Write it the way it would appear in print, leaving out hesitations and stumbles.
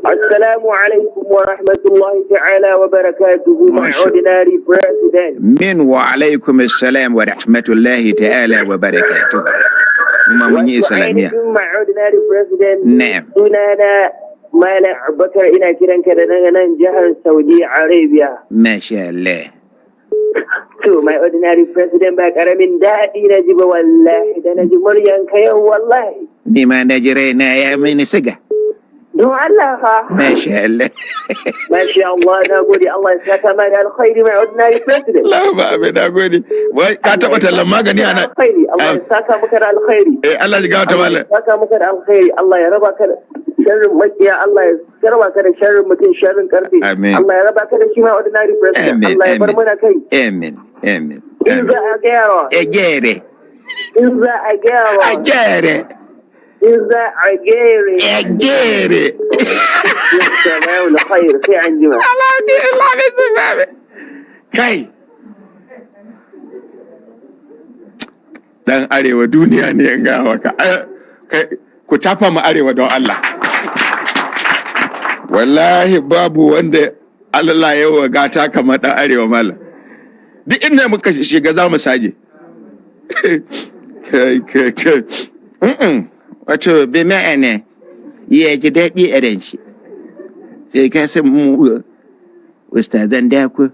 Assalamu alaikum wa rahmatullahi ta'ala wa barakatuhu, my Masha- ordinary president. Min wa alaikum assalam wa rahmatullahi ta'ala wa barakatuh. Kuma mun yi Wato islamiyya. ainihin, my ordinary president, Na'am. sunana Malam Abubakar, ina kiranka da nan jihar Saudi Arabia. Masha Allah. To, my ordinary president, ba karamin daɗi na ji ba wallahi da na ji muryanka yau wallahi. Ni ma na ji raina ya mini siga. Don Allah fa. Masha Allah. Masha Allah, na gode, Allah ya saka ma da alkhairi, my ordinary president. Allah ba abin, na gode. Wai ka taɓa tallan magani ana. Alkhairi, Allah ya saka maka da alkhairi. Eh, Allah ya gafarta Allah malam. ya saka maka da alkhairi, Allah ya raba ka da sharrin makiya, Allah ya raba ka da sharrin mutum, sharrin karfe. Amin. Allah ya raba ka da shi, my ordinary president. Amin. Allah ya bar Amin. mana kai. Amin. Amin. In za a gyara. A gyere. In za a gyara. A gyere. In za a gyere. A gyere. Salamu khair, sai an jima. Allah ne Allah ne. Kai. Dan arewa duniya ne in ga maka. Kai, ku tafa mu arewa don Allah. Wallahi babu wanda Allah ya wa gata kamar dan arewa malam. Duk inda muka shiga za mu saje. Kai kai kai. Wato bi ma'ana ya ji daɗi a ran shi. Sai ka san mu ustazan dako.